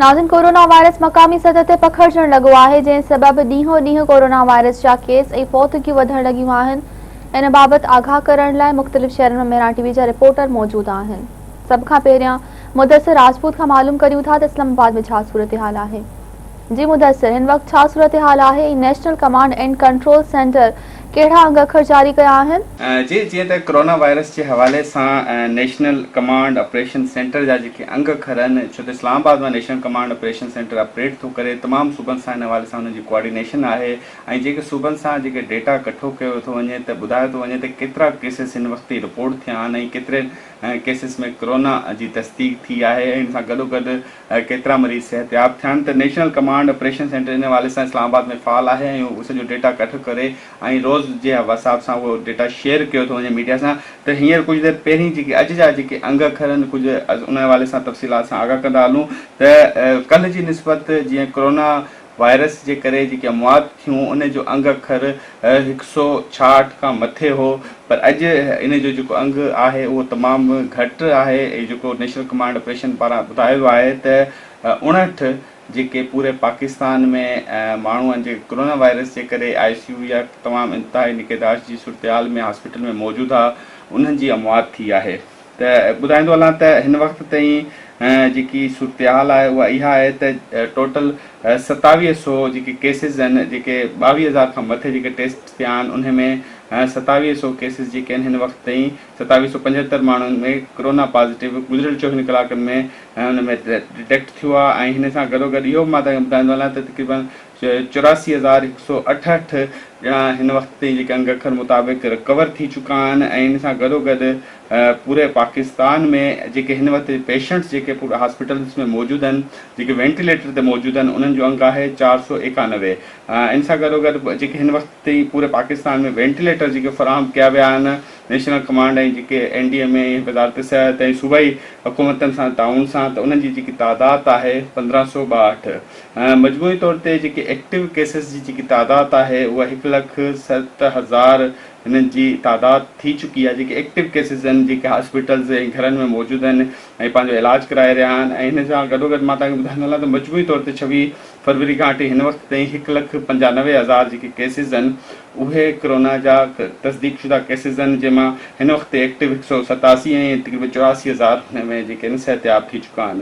ناظرين corona virus مقامي سطح تي پکڙجڻ لڳو آهي جنهن سبب ڏينهون ڏينهن ڪورونا وائرس جا ڪيس ۽ فوتگيون وڌڻ لڳيون آهن ان بابت آگاهه ڪرڻ لاء مختلف شهرن مان مهراڻ ٽي وي جا رپورٽر موجود آهن سڀ کان پهريان مدثر راجپوت کان معلوم ڪريون ٿا ته اسلام آباد ۾ ڇا صورتحال آهي جي مدثر هن وقت ڇا صورتحال آهي ۽ national command and control centre ڪهڙا انگ اکر جاري ڪيا آهن؟ جي جيئن ته ڪرونا وائرس جي حوالي سان نيشنل ڪمانڊ آپريشن سينٽر جا جيڪي انگ اکر آهن ڇو ته اسلام آباد مان national command operation centre operate ٿو ڪري تمام صوبن سان ان حوالي سان انهن جي ڪوآرڊينيشن آهي ۽ جيڪي صوبن سان جيڪي ڊيٽا ڪٺو ڪيو ٿو وڃي ته ٻڌايو ٿو وڃي ته ڪيترا ڪيسز هن وقت تائين رپورٽ ٿيا آهن ۽ ڪيترين ڪيسز ۾ ڪرونا جي تصديق ٿي آهي ۽ ان سان گڏوگڏ ڪيترا مريض صحتياب ٿيا آهن ته نيشنل ڪمانڊ آپريشن سينٽر ان حوالي سان اسلام آباد ۾ فعال آهي ۽ اهو سڄو ڊيٽا ڪٺ ڪري ۽ روز جي حساب سان اهو ڊيٽا شيئر ڪيو ٿو وڃي ميڊيا سان ته هينئر ڪجهه دير پهرين جيڪي اڄ جا جيڪي انگ اکر آهن ڪجهه ان حوالي سان تفصيلات سان آگاهه ڪندا هلون ته ڪلهه جي نسبت جيئن ڪرونا وائرس جي ڪري جيڪي اموات ٿيون ان جو انگ اکر هڪ سئو ڇاهٺ کان مٿي هو پر اڄ ان جو جيڪو انگ آهي اهو تمام گهٽ آهي ۽ جيڪو نيشنل ڪمانڊ آپريشن پاران ٻڌايو ويو آهي ته اڻهٺ جيڪي پوري پاڪستان ۾ ماڻهو آهن جيڪي ڪرونا وائرس جي ڪري آء سي يو يا تمام انتهائي نگهداشت جي صورتحال ۾ هاسپيٽل ۾ موجود ها انهن جي اموات ٿي آهي. ته ٻڌائيندو هلان ته هن وقت تائين جيڪي صورتحال آهي اها اها آهي ته ٽوٽل ستاويهه سو جيڪي ڪيسز آهن جيڪي ٻاويهه هزار کان مٿي جيڪي ٽيسٽ ٿيا آهن انهي ۾ ستاويهه سو ڪيسز جيڪي آهن هن وقت تائين ستاويهه سو پنجهتر ماڻهن ۾ ڪرونا پازيٽو گذريل چوويهن ڪلاڪن ۾ ان ۾ ڊٽيڪٽ ٿيو آهي ۽ هن سان گڏوگڏ اهو به مان توهان کي ٻڌائيندو هلان ته تقريبن 84168 ڄڻا هن وقت تائين جيڪي انگ اکر مطابق رڪور ٿي چڪا آهن ۽ ان سان گڏوگڏ پوري پاڪستان ۾ جيڪي هن وقت پيشنٽس جيڪي پوري هاسپيٽلز ۾ موجود آهن جيڪي وينٽيليٽر تي موجود آهن انهن جو انگ آهي 491 ان سان گڏوگڏ جيڪي هن وقت تائين پوري پاڪستان ۾ وينٽيليٽر جيڪي فراهم ڪيا ويا آهن نيشنل ڪمانڊ ۽ جيڪي اين ڊي ايم اي ۽ وزارت صحت ۽ صوبائي حڪومتن سان تعاون سان ته انهن جي جيڪي تعداد آهي 1562 مجموعي طور تي جيڪي ايڪٽو ڪيسز جي جيڪي تعداد آهي اها هڪ لک 7000 هنن جي تعداد ٿي چڪي آهي جيڪي ايڪٽو ڪيسز آهن جيڪي هاسپيٽلز ۽ گهرن ۾ موجود آهن ۽ پنهنجو علاج ڪرائي رهيا آهن ۽ هن سان گڏوگڏ مان توهان کي ٻڌائيندو هلان ته مجموعي طور تي 26 فروري کان وٺي هن وقت تائين هڪ لک 95 هزار جيڪي ڪيسز آهن اهي ڪرونا جا تصديق شده ڪيسز آهن جنهن مان هن وقت تائين ايڪٽو 187 ۽ تقريبن 84 هزار هن ۾ جيڪي آهن صحتياب ٿي چڪا آهن.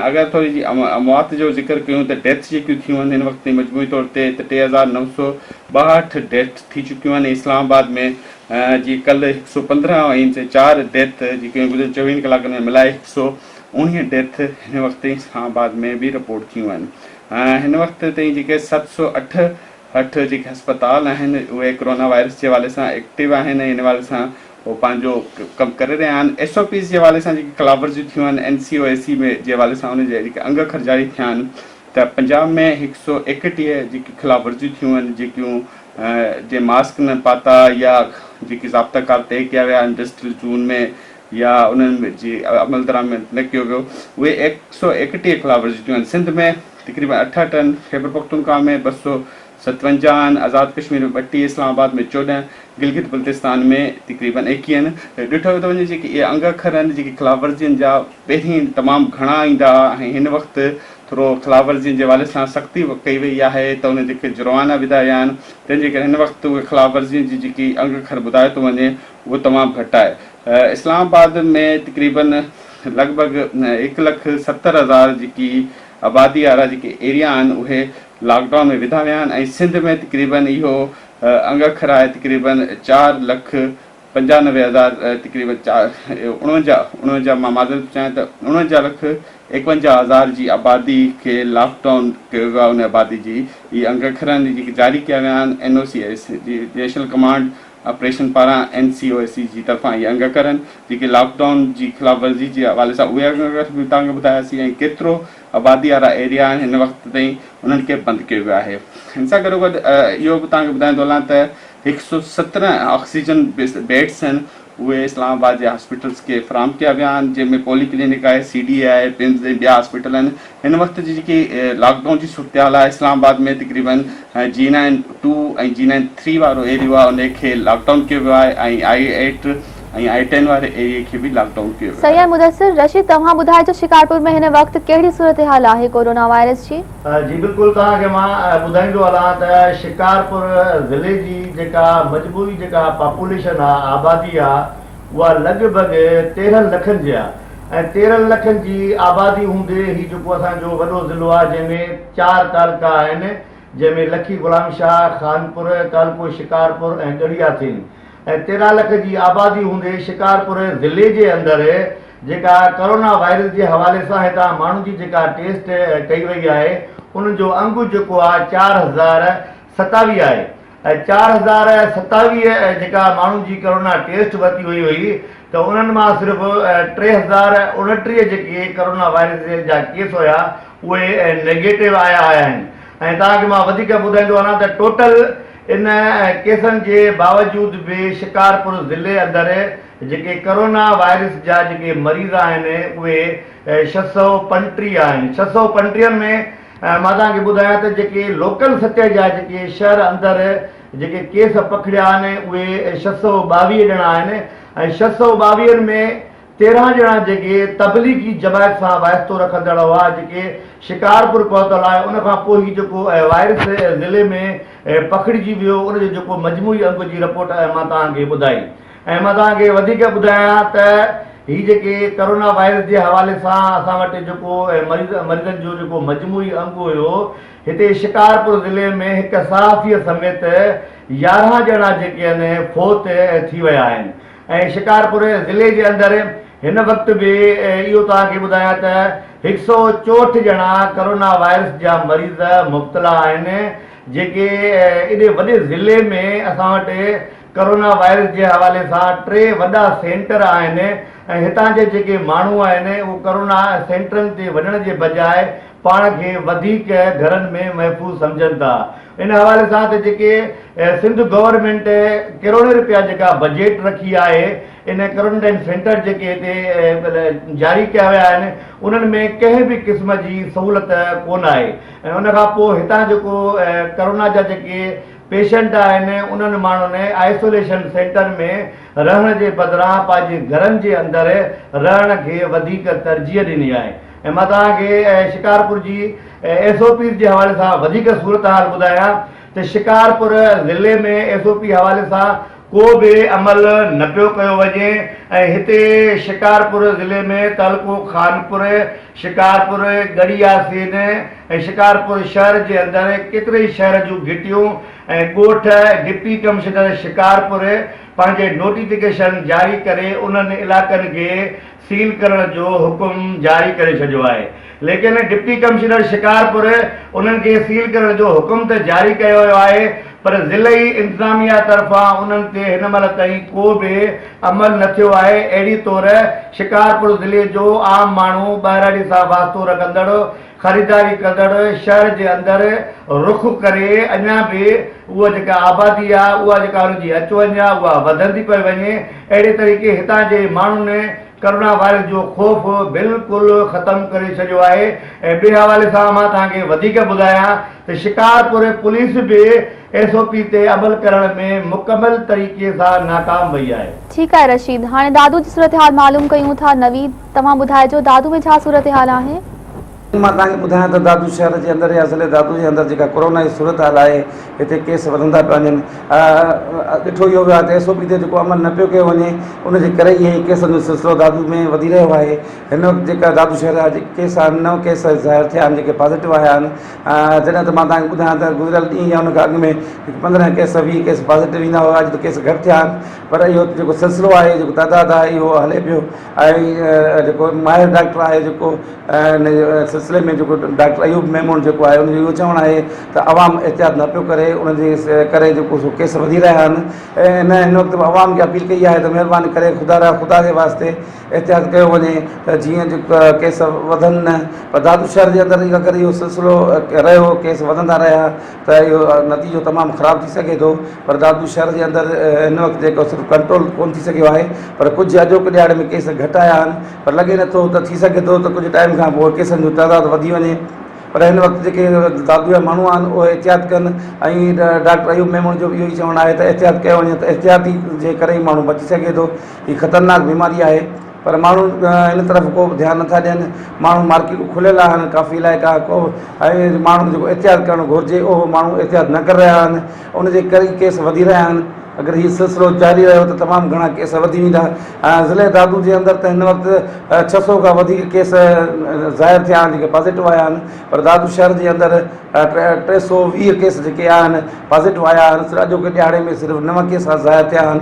اگر ٿوري جي اموات جو ذڪر ڪيون ته ڊيٿس جيڪيون ٿيون آهن هن وقت تائين مجموعي طور تي ته 3962 ڊيٿ ٿي چڪيون آهن ۽ اسلام آباد ۾ جي ڪل 115 ۽ چار ڊيٿ جيڪيون گذريل چوويهن ڪلاڪن ۾ ملائي 119 ڊيٿ هن وقت تائين اسلام آباد ۾ به رپورٽ ٿيون آهن هن وقت تائين جيڪي 768 جيڪي اسپتال آهن اهي ڪرونا وائرس جي حوالي سان ايڪٽو آهن ۽ ان حوالي سان هو پنهنجو ڪم ڪري رهيا آهن ايس او پيز جي حوالي سان جيڪي خلاف ورزيون ٿيون آهن اين سي او اي سي ۾ جي حوالي سان ان جا جيڪي انگ اکر جاري ٿيا آهن ته پنجاب ۾ 131 جيڪي خلاف ورزيون ٿيون آهن جيڪيون جنهن ماسڪ نه پاتا يا جيڪي ضابطا ڪار طئي ڪيا ويا انڊسٽريل زون ۾ يا انهن جي عمل درآمد نه ڪيو ويو اهي 131 خلاف ورزيون ٿيون آهن سنڌ ۾ تقريبن 68 آهن خيبرپختونخواهه ۾ 257 آهن، آزاد ڪشمير ۾ 32، اسلام آباد ۾ 14، گلگت بلتستان ۾ تقريبن 21 آهن. ڏٺو ويو ته وڃي جيڪي اهي انگ اکر آهن جيڪي خلاف ورزين جا پهرين تمام گهڻا ايندا هئا ۽ هن وقت ٿورو خلاف ورزين جي حوالي سان سختي ڪئي وئي آهي ته انهن جيڪي جرمانا وڌا ويا آهن تنهن جي ڪري هن وقت اهي خلاف ورزين جي جيڪي انگ اکر ٻڌايو ٿو وڃي اهو تمام گهٽ آهي. اسلام آباد ۾ تقريبن لڳ ڀڳ هڪ لک 70 هزار جيڪي آبادي وارا جيڪي ايريا آهن اهي لاڪ ڊائون ۾ وڌا ويا آهن ۽ سنڌ ۾ تقريبن اهو انگ اکر آهي تقريبن 4,95,000 تقريبن چار اڻونجاهه اڻونجاهه مان معذرت ٿو چاهيان ته 49 لک 51 هزار جي آبادي کي لاڪ ڊائون ڪيو ويو آهي ان آبادي جي اهي انگ اکر آهن جيڪي جاري ڪيا ويا آهن اين او سي ايس جي نيشنل ڪمانڊ آپريشن پاران اين سي او ايس سي جي طرفان اهي انگ اکر آهن جيڪي لاڪ ڊائون جي خلاف ورزي جي حوالي سان اهي انگ اکر به توهان کي ٻڌاياسين ۽ ڪيترو آبادي وارا ايريا آهن هن وقت تائين انهن کي بند ڪيو ويو آهي ان سان گڏوگڏ اهو به توهان کي ٻڌائيندو هلان ته 117 آڪسيجن بيڊس آهن اهي اسلام آباد جي هاسپيٽلس کي فراهم ڪيا ويا آهن جنهن ۾ پولي ڪلينڪ آهي سي ڊي اي آهي پمز ۽ ٻيا هاسپيٽل آهن هن وقت جي جيڪي لاڪ ڊائون جي صورتحال آهي اسلام آباد ۾ تقريبن جي نائن ٽو ۽ جي نائن ٿري وارو ايريو آهي ان کي لاڪ ڊائون ڪيو ويو آهي ۽ آئي ايٽ ۽ آء ٽين واري ايريي کي به لاڪ ڊائون ڪيو ويو صحيح آهي. آهي مدثر رشيد توهان ٻڌائجو شڪارپور ۾ هن وقت ڪهڙي صورتحال آهي ڪورونا وائرس جي؟ جي بلڪل توهان کي مان ٻڌائيندو هلان ته شڪارپور ضلعي جي جيڪا مجموعي جيڪا پاپوليشن آ آبادي آ اها لڳ ڀڳ 13 لکن جي آ ۽ 13 لکن جي آبادي هوندي هي جيڪو اسان جو وڏو ضلعو آ جنهن ۾ چار تعلقا آهن جنهن ۾ لکي غلام شاهه، خانپور، تعلقو شڪارپور ۽ ڳڙهي ياسين ۽ 13 لک جي آبادي هوندي شڪارپور ضلعي جي اندر جيڪا ڪرونا وائرس جي حوالي سان هتان ماڻهن جي جيڪا ٽيسٽ ڪئي وئي آهي انهن جو انگ جيڪو آهي 4027 آهي ۽ 4027 جيڪا ماڻهن جي ڪرونا ٽيسٽ ورتي وئي هئي ته انهن مان صرف 3029 جيڪي ڪرونا وائرس جا ڪيس هيا اهي نيگيٽو آيا آهن ۽ توهان کي مان وڌيڪ ٻڌائيندو هلان ته ٽوٽل ان ڪيسن جي باوجود به شڪارپور ضلعي اندر جيڪي ڪرونا وائرس جا جيڪي مريض آهن اهي 635 آهن. 635 ۾ مان توهان کي ٻڌايان ته جيڪي لوڪل سطح جا جيڪي شهر اندر جيڪي ڪيس پکڙيا آهن اهي 622 ڄڻا آهن ۽ 622 ۾ 13 ڄڻا جيڪي تبليغي جماعت سان واسطو رکندڙ هئا جيڪي شڪارپور پهتل آهي ان کان پوء هي جيڪو وائرس ضلعي ۾ پکڙجي ويو ان جو جيڪو مجموعي انگ جي رپورٽ مان توهان کي ٻڌائي ۽ مان توهان کي وڌيڪ ٻڌايان ته هي جيڪي ڪرونا وائرس جي حوالي سان اسان وٽ جيڪو مريض مريضن جو جيڪو مجموعي انگ هيو هتي شڪارپور ضلعي ۾ هڪ صحافي سميت 11 ڄڻا جيڪي آهن فوت ٿي ويا آهن ۽ شڪارپور ضلعي جي اندر هن وقت به اهو توهان کي ٻڌايان ته هڪ سئو چوهٺ ڄڻا ڪرونا وائرس جا مريض مبتلا آهن جيڪي ايڏي وڏي ضلعي ۾ اسان وٽ ڪرونا وائرس جي حوالي سان ٽي وڏا سينٽر آهن ۽ هتان جي جيڪي ماڻهو آهن اهو ڪرونا سينٽرن تي وڃڻ جي بجاء پاڻ کي وڌيڪ گهرن ۾ محفوظ سمجهن ٿا ان حوالي سان ته جيڪي سنڌ گورنمينٽ ڪروڙين رپيا جيڪا بجيٽ رکي آهي ان ڪرونٽائن سينٽر جيڪي هتي جاري ڪيا ويا آهن انهن ۾ ڪنهن به قسم جي سهولت ڪونه آهي ۽ ان کان پوء هتان جيڪو ڪرونا جا جيڪي پيشنٽ آهن انهن ماڻهن آئسوليشن سينٽر ۾ رهڻ جي بدران پنهنجي گهرن جي اندر رهڻ کي وڌيڪ ترجيح ڏني آهي ۽ مان توهان کي شڪارپور جي ايس او پيز جي حوالي سان وڌيڪ صورتحال ٻڌايان ته شڪارپور ضلعي ۾ ايس او پي حوالي سان ڪو به عمل نه پيو ڪيو وڃي ۽ هتي شڪارپور ضلعي ۾ تعلقو خانپور، شڪارپور، ڳڙهي ياسين ۽ شڪارپور شهر جي اندر ڪيتري ئي شهر جون گهٽيون ۽ ڳوٺ ڊپٽي ڪمشنر شڪارپور پنهنجي نوٽيفڪيشن جاري ڪري انهن علائقن کي سيل ڪرڻ جو حڪم جاري ڪري ڇڏيو آهي ليڪن ڊپٽي ڪمشنر شڪارپور انهن کي سيل ڪرڻ جو حڪم ته جاري ڪيو ويو آهي پر ضلعي انتظاميا طرفان انهن تي هن مهل تائين ڪو به عمل نه ٿيو آهي اهڙي طور شڪارپور ضلعي جو عام ماڻهو ٻهراڙي سان واسطو رکندڙ خريداري ڪندڙ شهر جي اندر رخ ڪري اڃا به اها جيڪا آبادي آهي اها جيڪا ان جي اچ وڃ آهي اها وڌندي پئي وڃي اهڙي طريقي هتان جي ماڻهن ڪرونا وائرس جو خوف بلڪل ختم ڪري ڇڏيو آهي ۽ ٻئي حوالي سان مان توهان کي وڌيڪ ٻڌايان ته شڪارپور پوليس به ايس او پي تي عمل ڪرڻ ۾ مڪمل طريقي سان ناڪام وئي آهي. ٺيڪ آهي رشيد هاڻي دادو جي صورتحال معلوم ڪيون ٿا نويد توهان ٻڌائجو دادو ۾ ڇا صورتحال آهي. مان توهان کي ٻڌايان ته دادو شهر جي اندر يا ضلعي دادو جي اندر جيڪا ڪورونا جي صورتحال آهي هتي ڪيس وڌندا پيا وڃن ڏٺو اهو ويو آهي ته ايس او پي تي جيڪو عمل نه پيو ڪيو وڃي ان جي ڪري ئي هي ڪيسن جو سلسلو دادو ۾ وڌي رهيو آهي هن وقت جيڪا دادو شهر جا جيڪي ڪيس آهن نو ڪيس ظاهر ٿيا آهن جيڪي پازيٽو آيا آهن جڏهن ته مان توهان کي ٻڌايان ته گذريل ڏينهن يا ان کان اڳ ۾ 15 ڪيس 20 ڪيس پازيٽو ايندا هئا اڄ ته ڪيس گهٽ ٿيا آهن پر اهو جيڪو سلسلو آهي جيڪو تعداد آهي اهو هلي پيو ۽ جيڪو ماهر ڊاڪٽر آهي جيڪو ان سلسلي ۾ جيڪو ڊاڪٽر ايوب ميمڻ جيڪو آهي ان جو اهو چوڻ آهي ته عوام احتياط نه پيو ڪري ان جي ڪري جيڪو سو ڪيس وڌي رهيا آهن ۽ هن هن وقت به عوام کي اپيل ڪئي آهي ته مهرباني ڪري خدا را خدا جي واسطي احتياط ڪيو وڃي ته جيئن جيڪو ڪيس وڌن نه پر دادو شهر جي اندر اگر اهو سلسلو رهيو ڪيس وڌندا رهيا ته اهو نتيجو تمام خراب ٿي سگهي ٿو پر دادو شهر جي اندر هن وقت جيڪو صرف ڪنٽرول ڪونه ٿي سگهيو آهي پر ڪجهه اڄوڪي ڏهاڙي ۾ ڪيس گهٽ آيا آهن پر لڳي نٿو ته ٿي سگهي ٿو ته ڪجهه ٽائيم کان پوء ڪيسن جو تعداد وڌي وڃي پر هن وقت جيڪي دادو جا ماڻهو آهن اهي احتياط ڪن ۽ ڊاڪٽر ايوب ميمڻ جو به اهو ئي چوڻ آهي ته احتياط ڪيو وڃي ته احتياطي جي ڪري ئي ماڻهو بچي سگهي ٿو. هي خطرناڪ بيماري آهي پر ماڻهو هن طرف ڪو به ڌيان نٿا ڏين. ماڻهو مارڪيٽون کليل آهن ڪافي علائقا ڪو ۽ ماڻهن کي جيڪو احتياط ڪرڻ گهرجي اهو ماڻهو احتياط نه ڪري رهيا آهن ان جي ڪري ئي ڪيس وڌي رهيا آهن. اگر هي سلسلو جاري رهيو ته تمام گهڻا ڪيس وڌي ويندا. ضلعي دادو جي اندر ته هن وقت 600 کان وڌيڪ ڪيس ظاهر ٿيا آهن جيڪي پازيٽو آيا آهن پر دادو شهر جي اندر 320 ڪيس جيڪي آهن پازيٽو آيا آهن صرف اڄوڪي ڏهاڙي ۾ صرف 9 ڪيس ظاهر ٿيا آهن.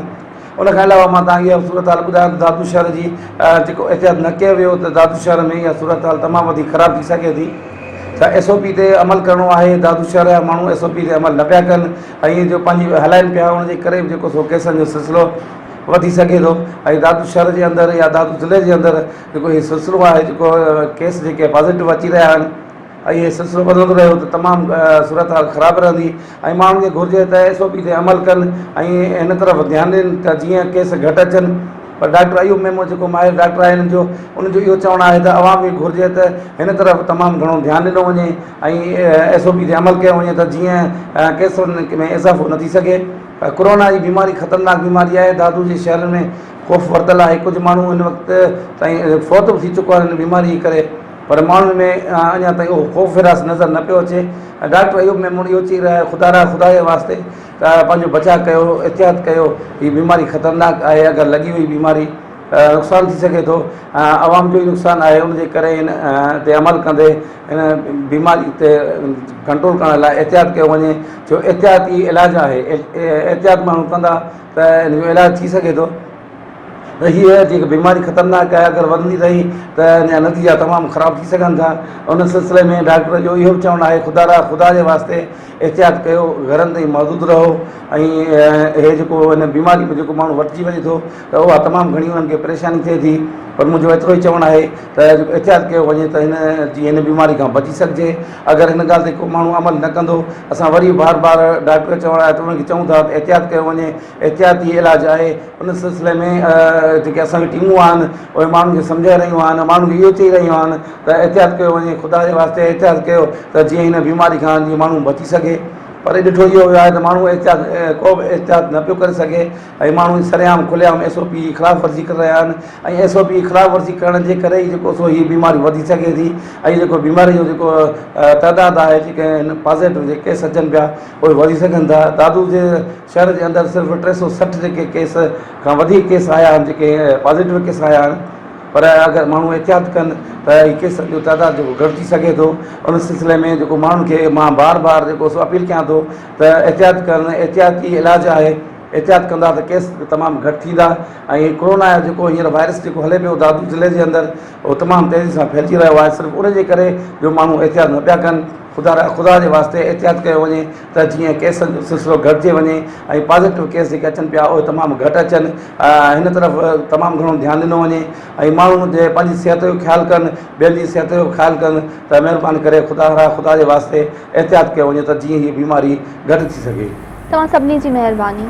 ان کان علاوه مان توهان کي اها صورتحال ٻڌايان ته دادو شهر جي جيڪو احتياط نه ڪيو ويو ته دادو شهر ۾ اها صورتحال تمام وڌيڪ خراب ٿي سگهي ٿي. ڇا ايس او پي تي عمل ڪرڻو آهي دادو شهر جا ماڻهو ايس او پي تي عمل نه پيا ڪن ۽ جو پنهنجي هلائن پيا ان جي ڪري به جيڪو سو ڪيسن جو سلسلو وڌي سگهي ٿو ۽ دادو شهر جي اندر يا دادو ضلعي جي اندر جيڪو هي سلسلو آهي جيڪو ڪيس جيڪي پازيٽو اچي رهيا آهن ۽ هي سلسلو وڌندو رهيو ته تمام صورتحال خراب رهندي ۽ ماڻهن کي گهرجي ته ايس او پي تي عمل ڪن ۽ هن طرف ڌيان ڏين ته جيئن ڪيس گهٽ اچن پر ڊاڪٽر ايوب ميمڻ جيڪو ماهر ڊاڪٽر آهي هنن جو ان جو اهو چوڻ آهي ته عوام کي گهرجي ته هن طرف تمام گهڻو ڌيان ڏنو وڃي ۽ ايس او پي تي عمل ڪيو وڃي ته جيئن ڪيسن ۾ اضافو نه ٿي سگهي. ڪورونا جي بيماري خطرناڪ بيماري آهي دادو جي شهرن ۾ خوف ورتل آهي ڪجهه ماڻهو هن وقت تائين فوت به ٿي چڪا آهن هن بيماري جي ڪري پر ماڻهن ۾ اڃا تائين اهو خوف هراس نظر نه پيو اچي ۽ ڊاڪٽر ايوب ميمڻ اهو چئي رهيو آهي خدا را خدا جي واسطي ته پنهنجو بچاء ڪيو احتياط ڪيو هي بيماري خطرناڪ آهي اگر لڳي وئي بيماري ته نقصان ٿي سگهي ٿو عوام جو ئي نقصان آهي ان جي ڪري هن تي عمل ڪندي هن بيماري تي ڪنٽرول ڪرڻ لاء احتياط ڪيو وڃي ڇو احتياط ئي علاج آهي احتياط ماڻهو ڪندا ته ان جو علاج ٿي سگهي ٿو ته هيء جيڪا بيماري خطرناڪ آهي اگر وڌندي رهي ته ان جا نتيجا تمام خراب ٿي سگهن ٿا ان سلسلي ۾ ڊاڪٽر جو اهو به چوڻ آهي خدا را خدا جي واسطي احتياط ڪيو گهرن تائين محدود رهو ۽ هي جيڪو هن بيماري ۾ جيڪو ماڻهو وٺجي وڃي ٿو ته اها تمام گهڻي انهن کي پريشاني ٿئي ٿي پر منهنجو ايترو ئي چوڻ آهي ته جيڪو احتياط ڪيو وڃي ته هن جي هن بيماري کان بچي سگهجي اگر هن ڳالهه تي ڪو ماڻهو عمل نه ڪندو اسان وري بار بار ڊاڪٽر چوڻ آهي ته انهن کي چئون ٿا ته احتياط ڪيو وڃي احتياطي علاج آهي ان سلسلي ۾ جيڪي اسان جون ٽيمون آهن اهي ماڻهن کي سمجهائي رهيون آهن ماڻهن کي اهو چئي رهيون آهن ته احتياط ڪيو وڃي خدا جي واسطي احتياط ڪيو ته جيئن هن بيماري کان جيئن ماڻهو بچي سگهي پر ڏٺو اهو ويو آهي ته ماڻهو احتياط ڪو به احتياط نه پيو ڪري سگهي ۽ ماڻهو سرعام کلي عام ايس او پي جي خلاف ورزي ڪري رهيا آهن ۽ ايس او پي جي خلاف ورزي ڪرڻ جي ڪري ئي جيڪو سو هي بيماري وڌي سگهي ٿي ۽ جيڪو بيماري جو جيڪو تعداد آهي جيڪي هن پازيٽو جي ڪيس اچن پيا اهي وڌي سگهن ٿا دادو جي شهر جي اندر صرف 360 جيڪي ڪيس کان وڌيڪ ڪيس آيا آهن جيڪي پازيٽو ڪيس آيا آهن پر اگر ماڻهو احتياط ڪن ته هي ڪيسن جو تعداد جيڪو گهٽجي سگهي ٿو ان سلسلي ۾ جيڪو ماڻهن کي مان بار بار جيڪو سو اپيل ڪيان ٿو ته احتياط ڪن احتياط ئي علاج آهي احتياط ڪندا ته ڪيس تمام گهٽ ٿيندا ۽ ڪورونا جو جيڪو هينئر وائرس جيڪو هلي پيو دادو ضلعي جي اندر اهو تمام تيزي سان ڦهلجي رهيو آهي صرف ان جي ڪري جو ماڻهو احتياط نه پيا ڪن خدا را خدا جي واسطي احتياط ڪيو وڃي ته جيئن ڪيسن جو سلسلو گهٽجي وڃي ۽ پازيٽو ڪيس جيڪي اچن پيا اهي تمام گهٽ اچن هن طرف تمام گهڻو ڌيان ڏنو وڃي ۽ ماڻهو جي پنهنجي صحت جو خيال ڪن ٻين جي صحت جو خيال ڪن ته مهرباني ڪري خدا را خدا جي واسطي احتياط ڪيو وڃي ته جيئن هي بيماري گهٽ ٿي سگهي. توهان سڀني جي مهرباني.